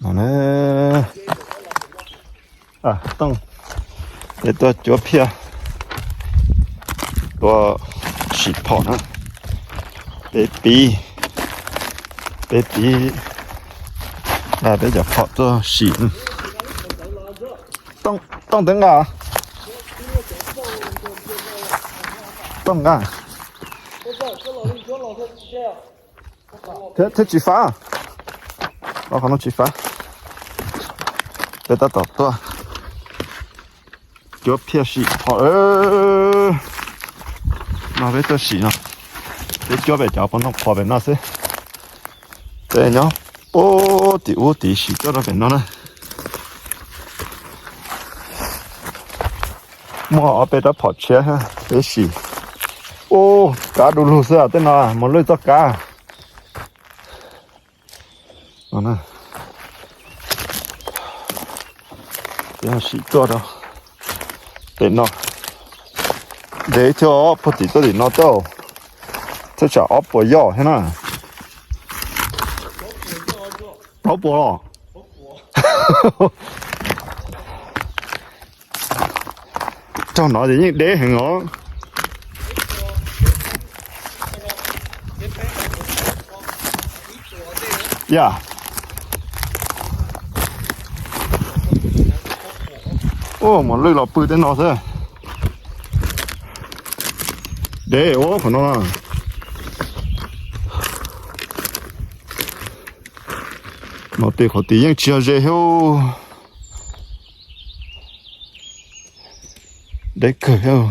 No na, Tooj, peb tuaj cuab phiaj, tuaj sim phom na. Peb pib, peb pib, peb cov phom tuaj sim. Tooj twb nqa, Tooj nqa. Thiab tsis fab, qhov no tsis fab. Peb tab tom tuaj cuab phiaj sim phom. No peb tuaj sim no, peb cuab pem cov pov ntoo qhuav pem no xwb. Peb nyob puag tim ub tid sim tuaj rau pem no na. Muaj ob peb rab phom tshiab peb sim. Ub, kab du lug xwb tej no, mus lwj txoj kab. Peb sim tuaj rau pem no. Ntev thiab, puag tim tuaj tim no tau thaj tsam ob puas yoj thiab na. Plaub puas los? Raug no ces yeej deb heev os. Yam. Mus lwj los pw tej no xwb. Deb ua qhov no. No tes qhov tid yeej tsis yog ze thiab. Deb kawg thiab.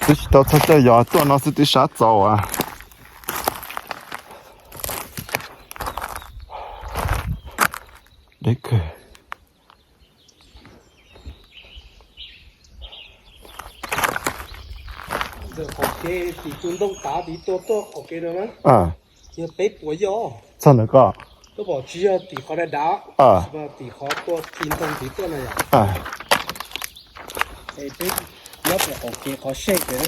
Twb tsis tau txog caij yos tuaj no xwb twb sab txaus as. Deb kawg. Ntawm qaum kev tim tus ntoo tav tid tua tuaj qaum kev no na, yog peb puas yoj. Txog ntawm ko, tsis yog tim qhov dav dav, tim qhov tua ti ntoo tid tuaj na yom. Es peb nyob pem qaum kev qhov sej pem na,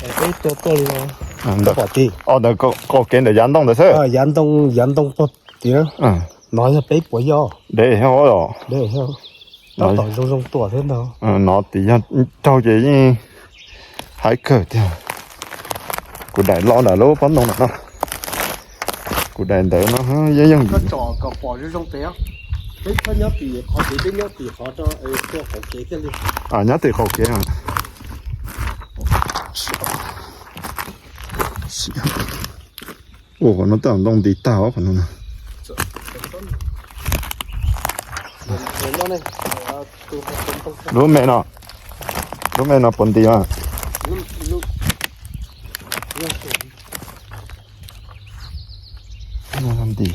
es peb tua tuaj li no, pom tid. Ntawm qaum kev ntawm yav ntoo ntawd xwb. Yav ntoo, yav ntoo pog tid na. No yog peb puas yoj. Deb thiab os. Tab tom zoo zoo tuaj thiab ntag. No tid yog raug ces yeej haib kawg tiag. Kuv daim lo ntawm lub pob ntoo ntawm no. Kuv daim ntawd no yeej yeej. Peb nyob tim qhov kev, peb nyob tim qhov tua qaum kev thiaj li. Nyob tim qaum kev. Ua qhov no tej ntoo nti tag os qhov no. Lub me no, lub me no puas nti mas? Nti.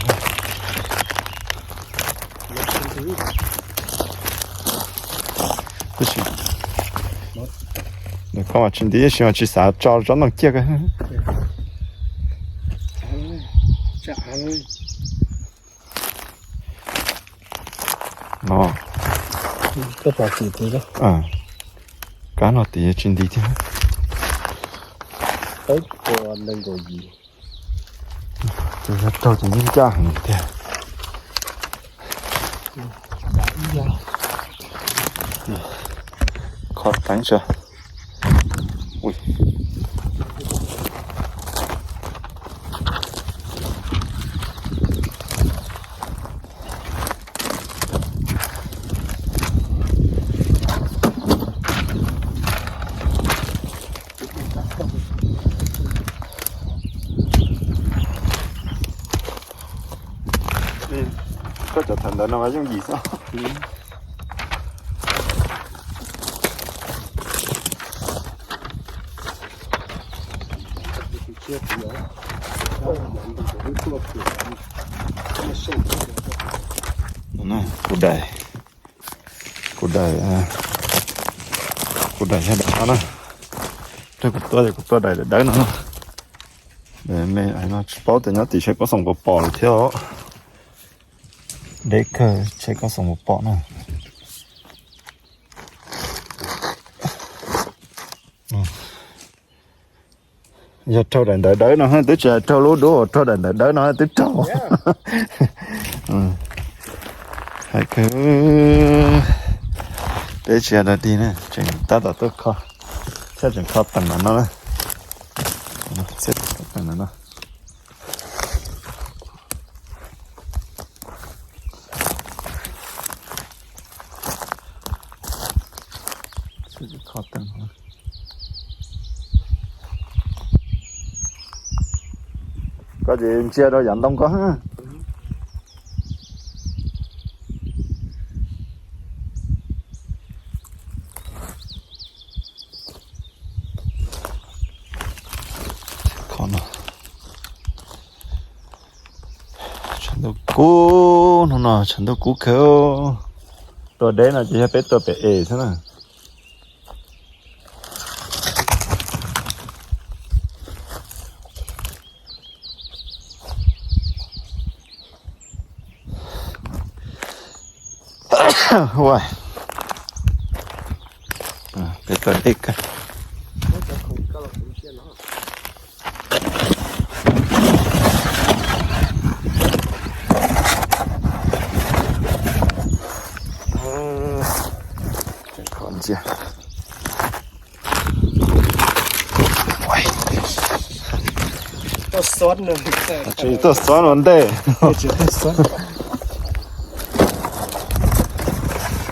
Tab sis koj mas tsis nti, tab sis mas tsis xav tso tsob ntoo ciaj kawg. No, kab no tid tsis nti thiab. Peb puas nees nkaum yim. Ces yog raug ces yeej ncaj heev tiag. Kho teeb tso. Koj cov thaum ntawd no mas yooj yim xwb. Kuv daim, kuv daim, kuv daim yog daim no na. Kuv tuaj, kuv tuaj daim dawb dawb no. Me no tsis paub tias nyob tim tsheb koj xoom puas pom lawm thiab os. Deb kawg, tsheb koj xoom puas pom na. Yog raug daim ntawv dawb no twb tsis hais raug lub dub, raug daim ntawv dawb no twb raug. Hais kawg, peb tsis hais dog dig na, tseem tab tom tuaj kho, thiab tseem kho teem no na. Koj ces ntsia rau yav ntoo koj. Tshav ntuj kub, hnub no tshav ntuj kub kawg. Tua deb no ces yog peb tua pem es xwb na. Peb tua deb kawg. Tuaj xob ua ntej.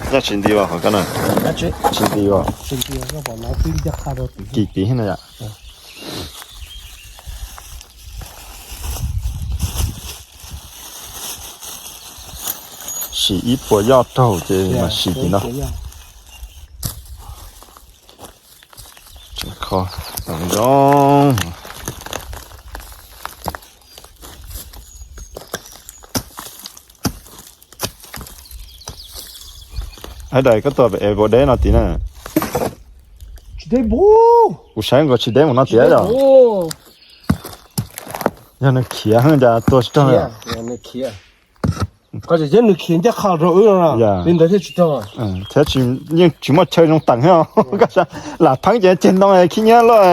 Yog tsis nti as qhov ko na. Tsis nti as. Kis kis na yom. Sim ib puas yoj raug ces mam sim tim no. Kho zoo. Aib dais, koj tua es puas deb no tim na? Kuv saib nkaus tsis deb mus no tiag yom. Yog nws khiav heev cas tua tsis raug. Koj tseem nws khiav ncaj qha rau wb no, li ntawd thiaj tsis raug. Thiab yeej tsis muaj chaw zoo teem thiab. Lam pheeb ces ceg ntoo khib nyiab luaj.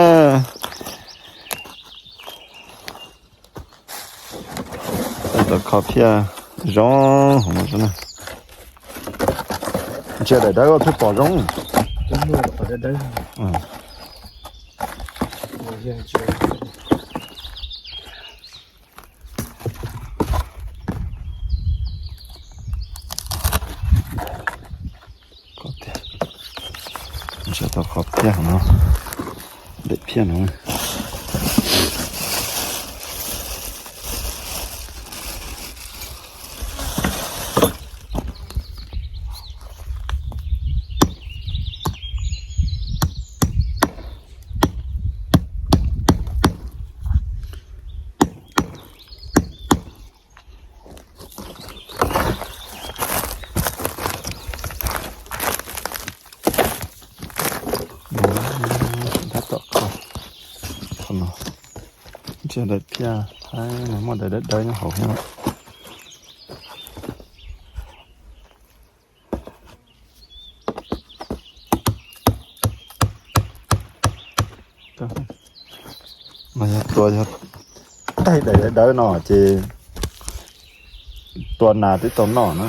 Tau kho phiaj zoo. Ntsia daim dawb thiaj pom zoo. Ntsia tau qhov phiaj no, daim phiaj no. Tab tom kho qhov no, ntsia daim phiaj Thaib no muaj daim dawb dawb nyob hauv thiab. No yog tua yog taig daim dawb dawb no ces tua nas twb tau noj na.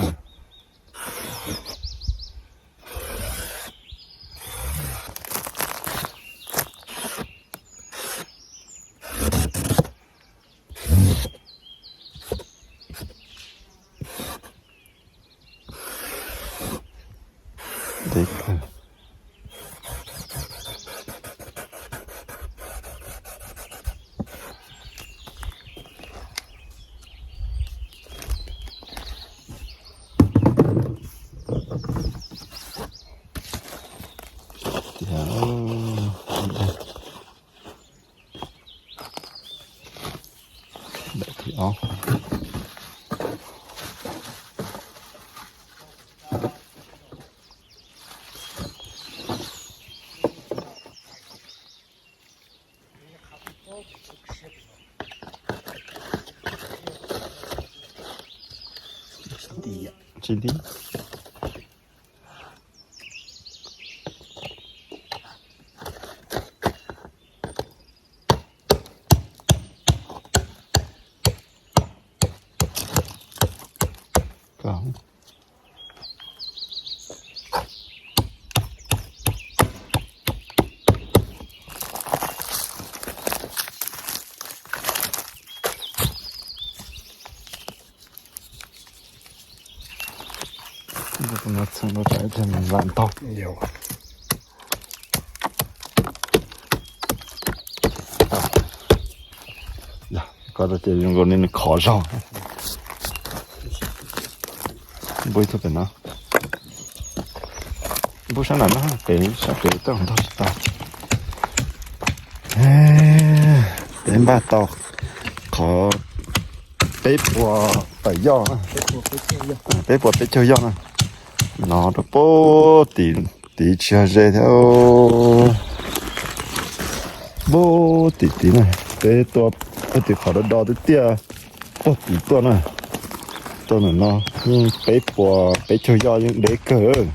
Tsis nti. No txheej rau ib pliag nws vam ntau. Koj ces zoo nkaus li nws khov zog. Npua ib tug pem no. Npua sab nram no, pem sab pem toj ntog tsis tau. Peb npaj tau qhov peb puas tawm yoj, peb puas peb caug yoj na. No rau puag tim, tim tsis yog ze thiab. Puag tim tid na, peb tua puag tim qhov do do tiag tiag puag tim tuaj na. Tuaj ntawm no yeej peb puas peb caug yoj yeej deb kawg.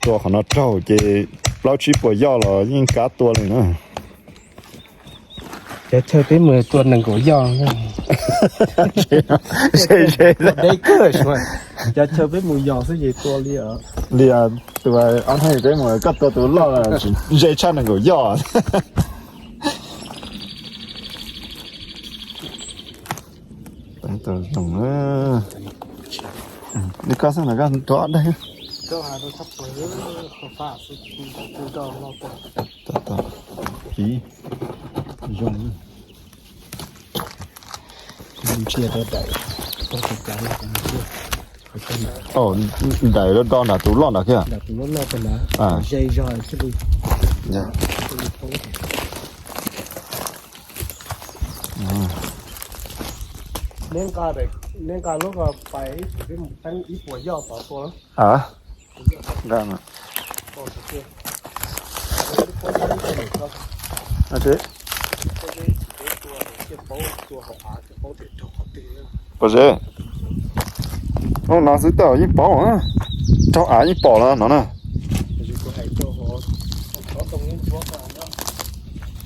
Tua qhov no raug ces plaub tsib puas yoj los yeej kab tua li na. Cov chaw peb mus tua nees nkaum yoj. Deb kawg, cov chaw peb mus yos xwb ces tua li. Li tus ob hnub peb mus koj tua tus loj ze tshaj nees nkaum yoj. Zoo li koj xwb na, koj rau ob daig. Tiv zoo. Nraim do do nram tus loj nram kiag. Neb nqa lub ko pais ib puas yoj tod tua. Nqa mas. Pob zeb. Hnub no xwb tau yeej paub, raug av yeej pom no no na.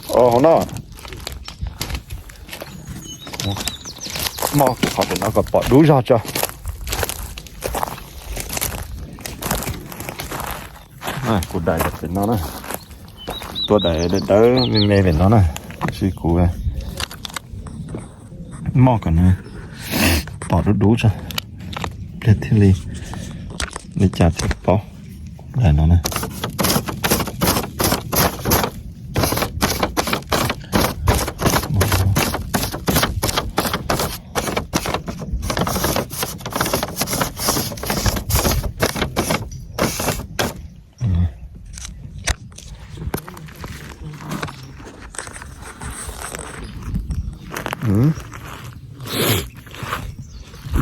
Hauv no. Muab kuv qhov pem no kom pom dub zog tso. Kuv daim pem no na. Tua daim dawb me me pem no na. Tab sis kuv muab kom nws pom dub dub tso, pliag thiaj li li cas thiaj paub. Daim no na.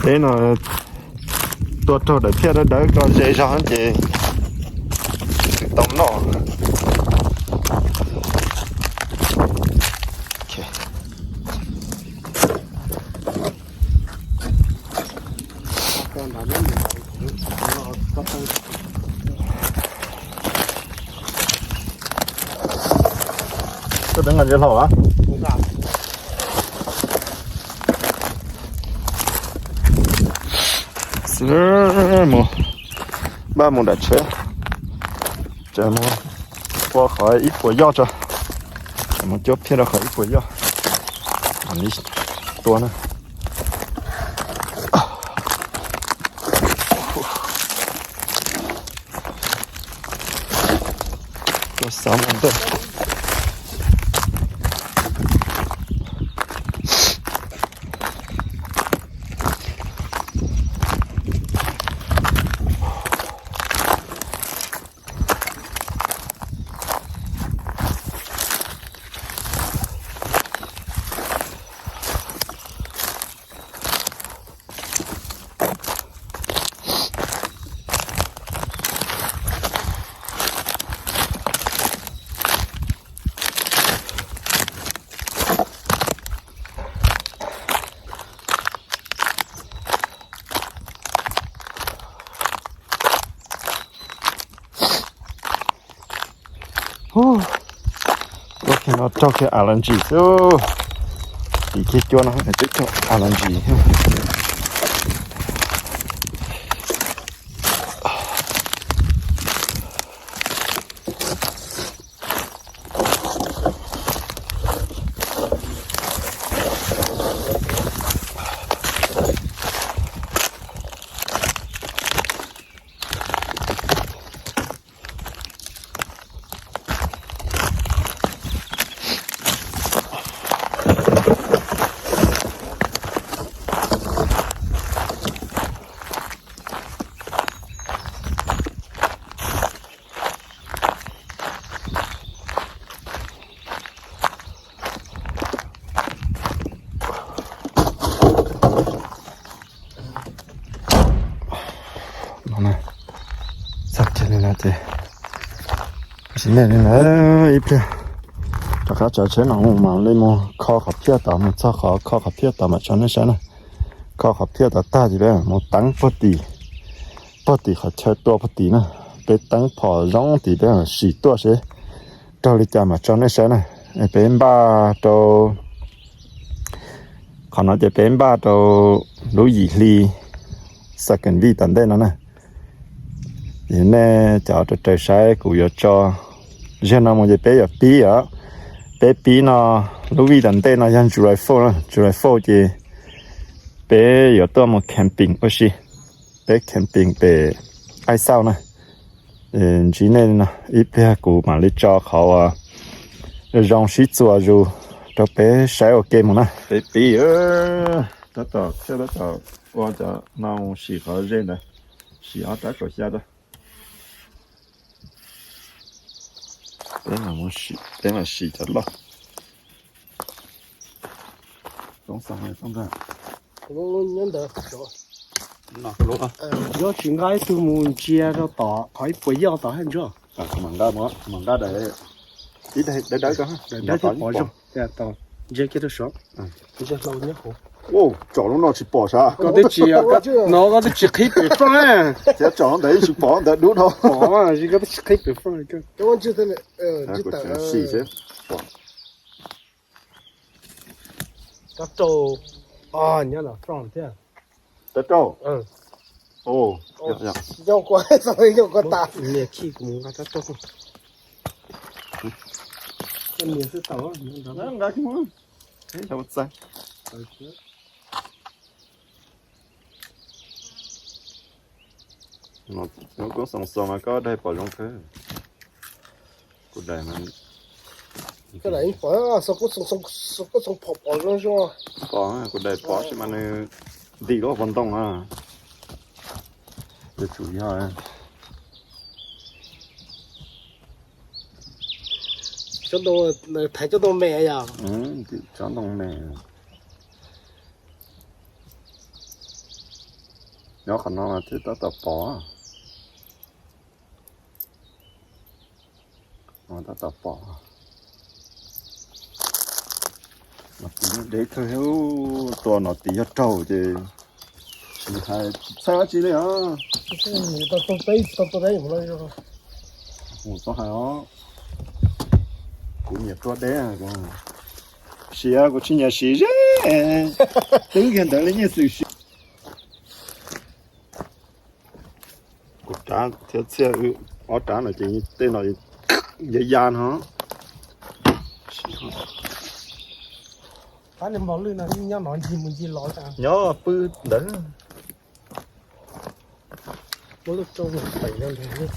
Teb no tua raug daim phiaj dawb dawb ko ze zog ces tsis tau noj. Koj deev nqaij ntsia hlau a? Mus, npaj mus nram tsheb, mus ua qhov ib puas yoj tso, mus cuab phiaj rau qhov ib puas yoj, tua na. Tua xav mus ntej. Ua kiag no raug kiag a la ntsis xwb. Tim kiag cua no twb raug a la ntsis thiab. Txog kiag li no ces sim nej li na, ib pliag rov qab tsav tsheb no mus mam li mus kho qhov phiaj tod, mus txog qhov kho qhov phiaj tod mam tso nej saib na. Kho qhov phiaj tod tag ces peb mus teeb puag tim, puag tim qhov chaw tua puag tim na. Peb teeb phom zoo tid peb sim tuaj seb raug li cas mam tso nej saib na. Peb npaj rau qhov no ces peb npaj rau lub yim hli xas keem vij tom ntej no na. Es nej cov raws raws saib kuv yuav tso, zaum no mus ces peb yuav pib os. Peb pib no, lub vij tom ntej no yog July four na, July four ces peb yuav tuaj mus camping ua si. Peb camping pem Aib Xauj na. Ntsib nej no ib pliag kuv mam li tso qhov uas zoo sib txuas zus rau peb saib ua ke mus na. Peb pib, tab tom thiaj tab tom ua cov no mus sim qhov ze ntawd, sim ob rab tsuas xya rau. Peb mam sim cov loj. Nyob ntawd, tsis nqa ib tug mus ntsia rau tom qhov ib puas yoj tom hab ntsuag. Mam nqa, mam nqa daim, ib daim dawb dawb ko, daim dawb thiaj pom zoo. Ntsia kiag rau saud. Tsom lub no tsis pom sav. Koj twb tsis, no koj twb tsis qhib pem front. Thiab tsom ntawd tsis pom ntawd dub dhau. Pom, koj twb tsis qhib pem front. Sim seb. Rau, nyob no front thiab. Rau rau. Yog, yog. Yog kuv, yog kuv tas. Nias khi kuv mus nqa rau rau. Koj nias xwb tau, nqa khi mus. Txav. Nws kuj xoo xoo mas koj daim pom zoo kawg. Kuv daim mas, kuv daim pom zoo zoo. Pom, kuv daim pom tsis mas nws ntim lub vaj ntoo na. Yuav tsum yog thaiv cov ntoo me yom. Cov ntoo me. Nyob qhov no mas thiaj tab tom pom. Tab tom pom. Nom tiv deb kawg, tua nom tiv yog raug ces tsis hais txhawj dab tsi li os. Mus txhob hais os. Kuv nyiam tua deb, siav kuv tsis nyiam siv zeb. Twb kiag ntawd li nyiaj xwm siv. Kuv rab thiab txhiaj, ob rab no ces tej no ya ya no. Pab niag mos lwj no nyob no ncig mus ncig los. Nyob pw ntawd. Muab lub roob no teem rau ntawd.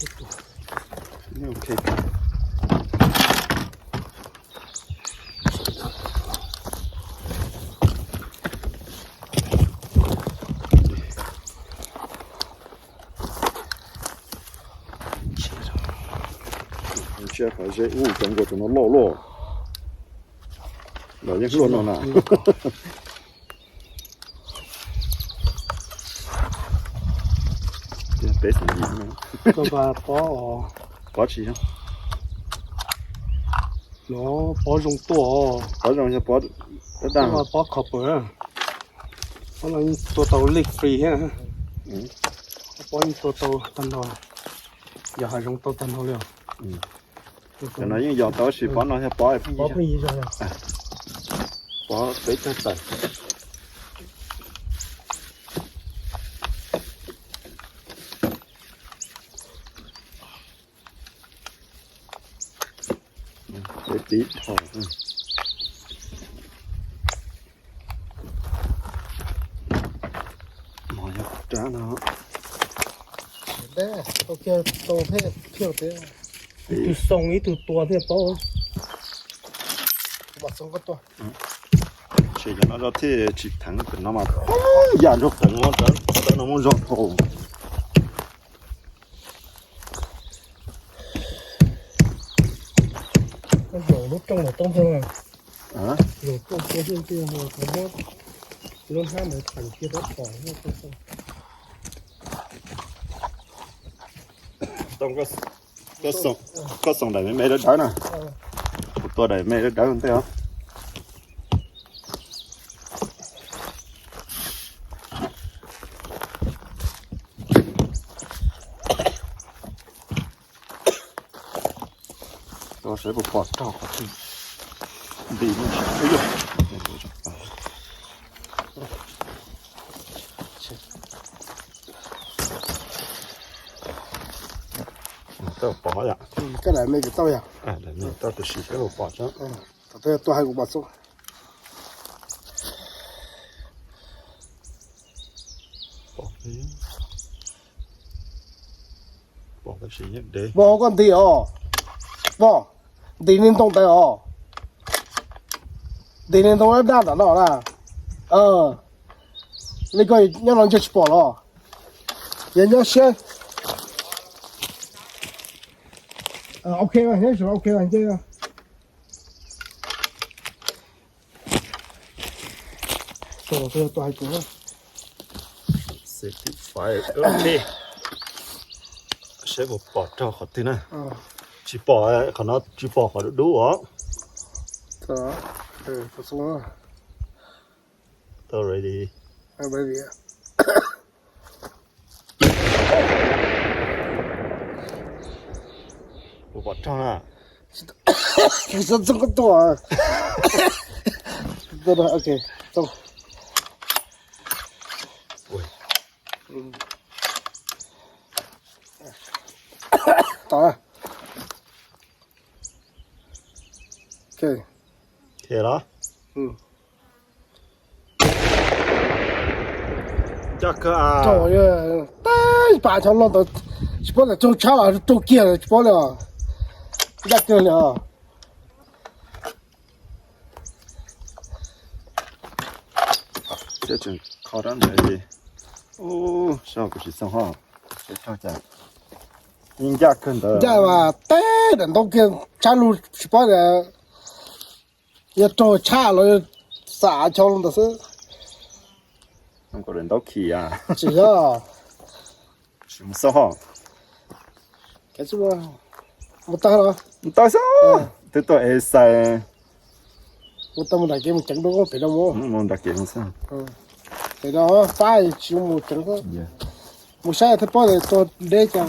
Ntsia qhov zeb ub, cov nkuaj tus no loj loj. Los yeej luaj no na. Peb xeem yim no. Pob tsis, no pob zoo tuaj. Pob zoo yog pob daj, pob copper. Pob no yeej tua tau lake free thiab. Pob yeej tua tau tag nrho, yog hav zoov tau tag nrho li os. Cov no yeej yog tau, tab sis pob no yog pob pheej yig zog, pob peb cog tawm. Peb pib dhau. Mov yog rab no. Ib tug xoo ib tug tua thiaj paub. Ces cov no thiaj tsis theev, cov no mas yam nrog pleev no, cov no muaj zog dhau. Zaum lub rooj ntawm toob ntag. Zaum rooj tua xwb, tus muab lub hnab ntawd theem kiag rab phom. Koj xoom daim me me dawb dawb na. Kuv tua daim me dawb dawb ntej os. Tua seb puas pom raug qhov twg. Nti, tau pom yom. Koj daim me tau yom. Tau tus sim peb puas pom tso. Tau hais kuv pom tso. Pom, pom tab sis yeej dev. Pom koj nti os. Pom, nti niag ntoo ntawd os. Nti niag ntoo daj daj ntawm no na. Li koj nyob no ntshe tsis pom los. Yog nyob siab. Ok, nyob ok nce. Tua hais kuv. Seb puas pom raug qhov twg na. Tsis pom, qhov no tsis pom qhov dub dub os. Tau ready. Puas pom raug na? Txog txog koj tua. Ok, tau. Tau. Ok. Los? Ncaj kawg. Tau, tab sis pas xyov los ntawd tsis paub tias raug tshab los raug kiag tsis paub li os. Ncaj kawg li os. Thiab tseem kho rab ntawd ces, ub, sab kuv tsis xoo ho, seb raug cas. Yeej ncaj kawg ntawd. Ncaj mas teb daim ntaub kiag tshab lug tsis paub tias yog raug tshab los xam chaw ntawd xwb. Ntaub khi a. Tsis yog. Tsis mus xauj ho. Mus tag los? Mus tag xwb. Twb tuaj ev xais. Mus tag mus nram kev mus ceev dua pem no mus. Mus nram kev mus xwb. Pem no pab tsis mus ceev. Mus saib thiaj paub tias tua deb cas.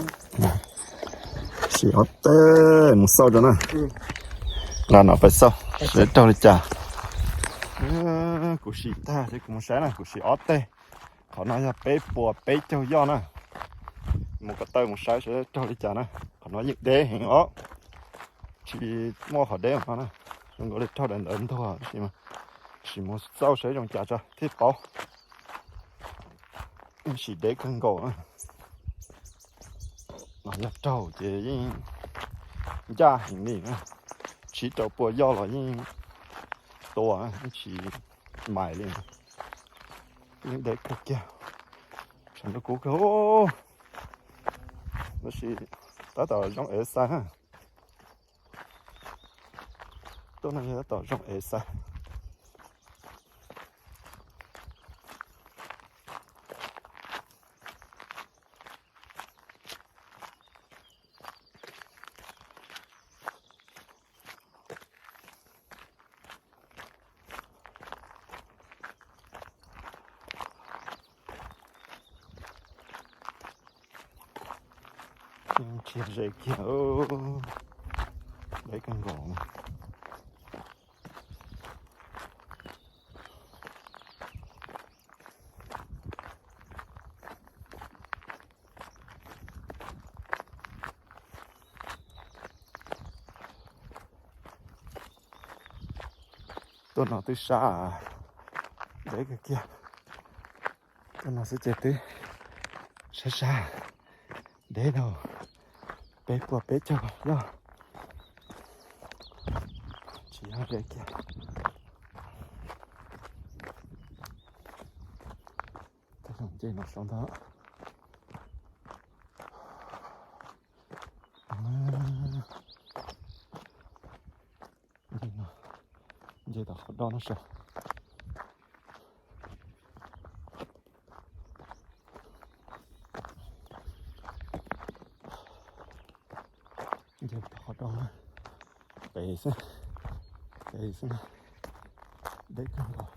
Sim ob teg mus xauj rau na. Nqa no pais xauj seb raug li cas. Kuv sim tag ces kuv mus saib na, kuv sim ob teg. Qhov no yog peb puas peb caug yoj na. Mus ko taw mus saib seb raug li cas na. Qhov no yeej deb heev os. Tsis muaj qhov deb no na. Zoo nkaus li raug daim ntawd ntuag tab sis mas sim mus xauj seb zoo cas tso thiaj paub. Yeej sim deb kawg nkaus na. Yog raug ces yeej ncaj heev li na. Tsib rau pua yoj los yeej tua, yeej tsis mais li. Yeej deb kawg kiag. Tshav ntuj kub kawg. Tab sis tab tom zoo ev xais na. Tuaj no yog tab tom zoo ev xais. Tsis ze kiag, deb kawg nkaus. Tuaj no twb sab, deb kawg kiag. Tuaj no xwb ces twb sab sab, deb dhau, peb puas peb caug yoj. Tsis yog deb kiag. Tej zaum nce no saum ntag. Nce tom qhov do no saum. Nce tau qhov rau na, pem xwb, pem xwb na, deb kawg nkaus.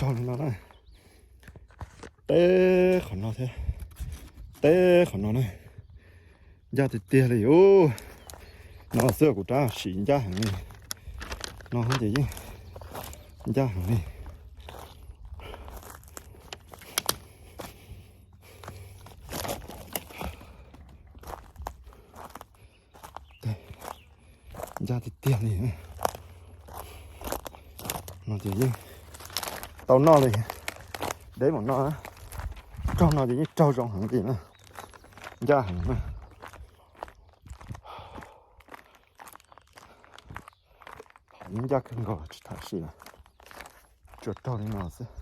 Raug li no na, teb qhov no thiab, teb qhov no na, ncaj tiag tiag li os. No xwb kuv rab sim ncaj heev li, no ces yeej ncaj heev li. Ncaj tiag tiag li. No ces yeej tau noj li, deb mus no, raug no ces yeej raug zoo heev li na, ncaj heev na. Yeej ncaj kawg nkaus tsis tham sim, tsuas raug li no xwb.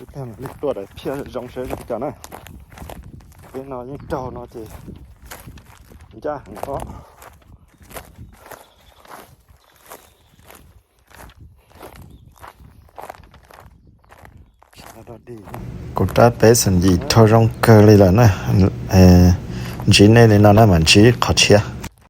Ib pliag mam li tuaj daim phiaj zoo seb zoo cas na. Peb no yeej raug no ces ncaj heev os. Kuv rab peb xees yim raug zoo kawg li lawm na. Ntsib nej li no na mam ntsib qhov tshiab.